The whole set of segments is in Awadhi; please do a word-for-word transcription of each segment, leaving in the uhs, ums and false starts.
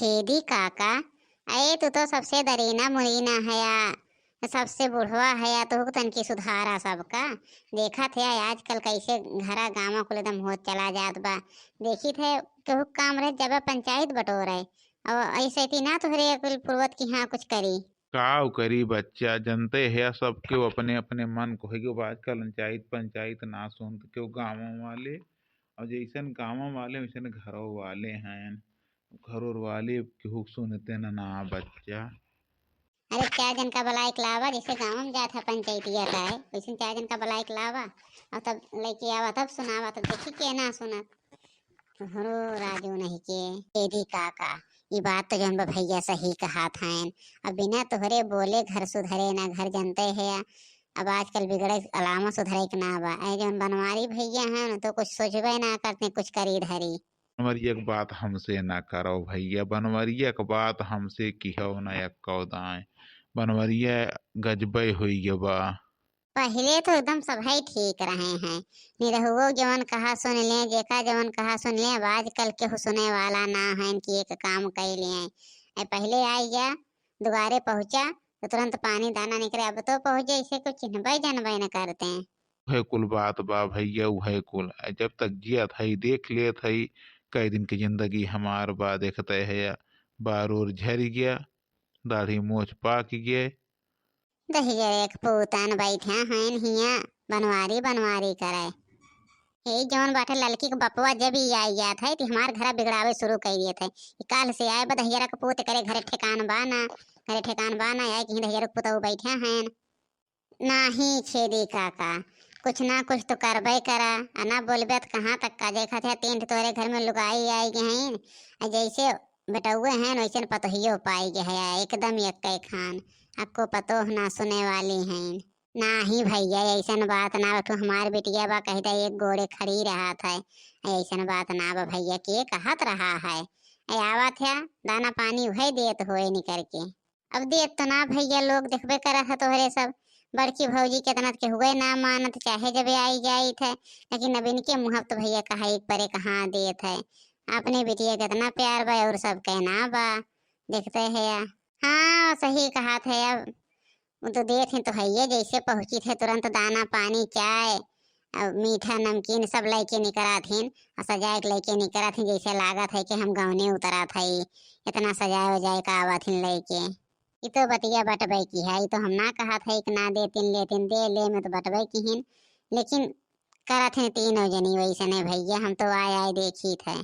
छेदी काका, अरे तू तो सबसे दरीना मुरीना हया, सबसे बुढ़वा हया, तू तनकी सुधारा सबका। देखत हया आजकल कैसे घरा गाँव कुल एकदम होत चला जात बा। देखित है केहू काम रहे जब पंचायत बटोरे, और ऐसे ती ना तोहरे कुल पुरवत की हाँ कुछ करी। काव करी बच्चा, जनते है सबके अपने अपने मन को है कि आजकल पंचायत पंचायत ना सुनत केहू गाँव वाले, और जैसन गाँव वाले वैसन घरों वाले हैं। घरों वाले केहू सुनते न ना बच्चा। अरे चार जन का बुलाए के लावा, जैसे गाँव में जात है पंचायतिया का है, वैसे चार जन का बुलाए के लावा और तब लेके आवा, तब सुनावा, तब देखी के ना सुनत। तोहरो राजू नहीं के। छेदी काका, ई बात तो जौन बा भैया सही कहात हैं। अब बिना तोहरे बोले घर सुधरे ना घर जनते है। अब आजकल बिगड़े अलावा सुधरे के ना बा। ऐ जौन बनवारी भैया हैं न तो कुछ सोचबे ना करते कुछ करी धरी। बनवरिया के बात हमसे ना करो भैया, बनवरिया के बात हमसे किहो ना एक्को दाएं। बनवरिया गजबे होई गवा। पहिले तो एकदम सभई ठीक रहे हैं, निरहुओ जवन कहा सुन ले, जेका जवन कहा सुन ले। अब आजकल केहू सुने वाला ना है कि एक काम कई लिए। ऐ पहिले आई गया, दुआरे पहुँचा तो तुरंत पानी दाना निकरे। अब तो पहुँचे इसे कुछ चिन्हबे जानबे न करते। उहे कुल बात बा भैया, उहे कुल। आ जब तक जियत हई, देख लेत हई, कई दिन के जिंदगी हमार बा, देखते है, बार ओर झरि गया, दाढ़ी मोछ पाकि गए। दहिजरे के पूतन बैठा हैं हिया, बनवारी बनवारी करे। यही जवन बाटे ललकी के बपवा जब ई आई जात है, तो हमार घरा बिगड़ावे शुरू कर दिए थे। ई काल से आए बा दहिजरा के पूत करे घरे ठेकान बा ना, घरे ठेकान बा ना, आए कहीं दहिजरा के पुतऊ बैठा हैं। नाही छेदी काका, कुछ ना कुछ तो करबे करा, आ ना बोलबे त कहाँ तक का। देखत है तीन ठे तोरे घर में लुगाई आई गई हैं, आ जैसे बेटौए हैं वैसे पतोहियो पाई गए है, एकदम एक खान। अक्को पतोह ना सुने वाली हैं। नाही भैया, ऐसन बात ना बा, तू हमार बिटिया बा, कही त एक गोड़े खड़ी रहत है। ऐसन बात ना बा भैया, के कहत रहा है? ए आवत है, दाना पानी उहे देत होए निकर के। अब देत तो ना भैया, लोग देखबे करत है तोहरे सब। बड़की भौजी केतना के हुए ना मानत, चाहे जब आई जाइत है, लेकिन अब इनके मुँह तो भैया कहा एक परे कहाँ देत है। अपने बिटिया केतना प्यार बा और सब कहना बा, देखते है। हाँ, सही कहत है। अब वो तो देत हैं तो हइये, जैसे पहुँचित है तुरंत दाना पानी, चाय, अब मीठा नमकीन सब लइके निकरत हैं, और सजाए के लइके निकरत हैं, जैसे लागत है कि हम गौने उतरत है, इतना सजाए वजाए का आवत हैं लइके। ई तो बतिया बटबे की है, ई तो हम ना कहत है कि ना देतिन लेतिन, दे ले में तो बटबे की हैं, लेकिन करत हैं तीनों जनी वैसने भैया, हम तो आए आए देखित है।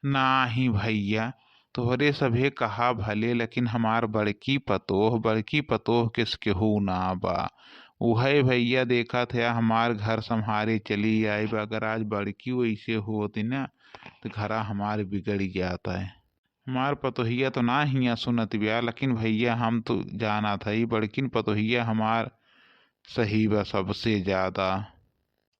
नाही भैया, तोहरे सभे कहा भले, लेकिन हमार बड़की पतोह, बड़की पतोह किस केहू ना बा। उहे भैया देखत है, हमार घर सम्हारे चली आई बा। अगर आज बड़की वैसे होत ना, तो घरा हमार बिगड़ जात है। हमार पतोहिया तो ना हिया सुनत बिया, लेकिन भैया हम तो जानत है, बड़किन पतोहिया हमार सही बा सबसे ज्यादा।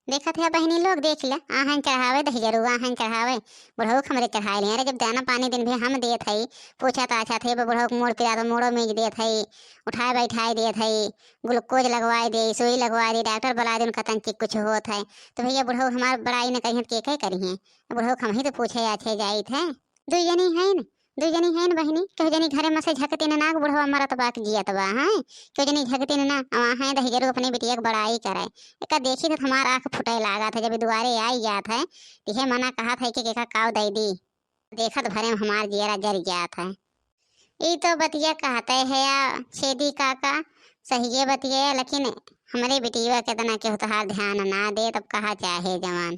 देखत है बहिनी लोग, देख ले, आहन चढ़ावे दहिजरुआ, आहन चढ़ावे, बुढ़ऊ हमरे चढ़ाए ले। अरे जब दाना पानी दिन भी हम देत हई, पूछत आछत है, बुढ़ऊ के मूड़ पिरात, मूड़ो मीज देत हई, उठाए बैठाए देत हई, ग्लूकोज लगवाए दे, सुई लगवाए दे, डॉक्टर बुलाए दे, उनका तंची कुछ होत है, तो भैया बुढ़ऊ हमार बड़ाई न करिहन, के के करिहें? बुढ़ऊ के हम ही तो पूछे आछे जाइत है। दुई जनी हईन, दुई जनी हईन बहिनी, केहू जनी घरे में से झकतिन ना, बुढ़वा मरत बा कि जियत बा, हैं? केहू जनी झकतिन ना, वहाँ हैं दहिजरू अपने बिटिया के बड़ाई करे। एका देखी तो हमार आँख फुटे लागत है, जब ई दुआरे आई जात है, तिहे मना कहत है कि केका काव दे दी। देखत भरे में हमार जियरा जर जात है। ई तो बतिया कहते है या छेदी काका, सहिए बतिया, लेकिन हमरे बिटिया केतना केहू तोहार ध्यान ना दे, तब कहा चाहे जवान।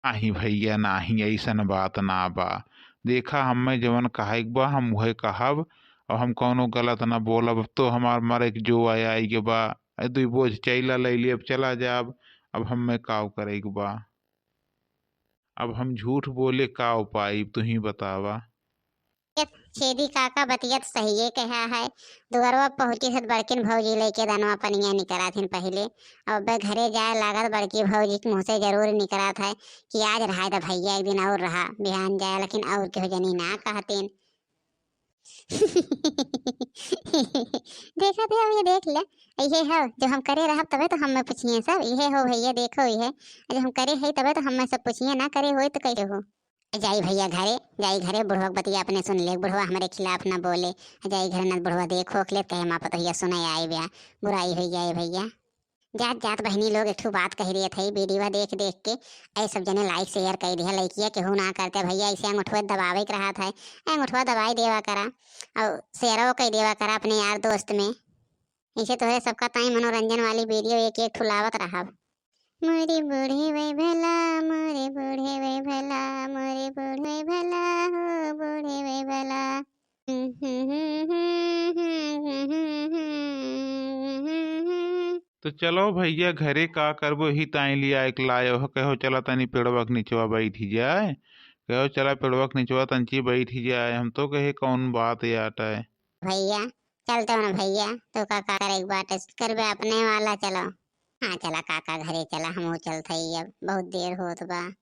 नाही भैया, नाही, ऐसन बात ना बा। देखा, हमें जवन कहे के बा, हम उहे कहब, और हम कौनो गलत ना बोलब। अब तो हमार मरे के जो आए, आई के बा, ए दुई बोझ चैला ले ली, अब चला जाब। अब हमें काव करे के बा? अब हम झूठ बोले काव पाइब, तू ही बतावा। छेदी काका बतिया तो सहिए कहा है। दुआरवा पहुँची से बड़किन भौजी लेके दानवा पनिया निकरात हिन पहिले। अब अबे घरे जाए लागत बड़की भौजी के मुँह से जरूर निकरात है कि आज रहा तो भैया एक दिन और रहा, बिहान जाए, लेकिन और केहू जनी ना कहतिन। देखा थे, अब ये देख ले, इहे हो, जब हम करे रहब तबे तो हमें पूछिए सब, इहे हो भैया, देखो इहे, जब हम करे है तबे तो हमें सब पूछिए, ना करे होई तो कैसे हो? जाई भइया घरे, जाई घरे, बुढ़वा के बतिया अपने सुन ले, बुढ़वा हमरे खिलाफ न बोले। जाई घरे, न बुढ़वा देख होख ले, कहे माँ पतोहिया सुने आई ब्या, बुराई होइ जाए भइया। जात जात बहिनी लोग एक ठो बात कहि रहे थे, वीडियो देख देख के, ऐ सब जने like share कइ दिया, लइकिया केहू ना करते भइया, ऐसे अंगूठवा दबावे के रहत है, अंगूठवा दबाई देवा करा, और शेयरो कइ देवा करा अपने यार दोस्त में। ऐसे तोहरे सबका ताई मनोरंजन वाली वीडियो एक एक ठो लावत रहब। मोरे बूढ़े वै भला, मोरे बूढ़े वै भला, मोरे बूढ़े वै भला, हो बूढ़े वै भला। तो चलो भइया, घरे का करबो, ही ताई लिया एक लायो हो, कहो चला तनी पेड़वा के निचवा बैठी जाए, कहो चला पेड़वा के निचवा तंची बैठी जाए, हम तो कहे कौन बात याट है। भइया, चलते हो ना भइया, तो का, का करे एक बात करबे अपने वाला, चलो। हाँ चला काका घरे चला, हमहू चलत हई, अब बहुत देर होत बा।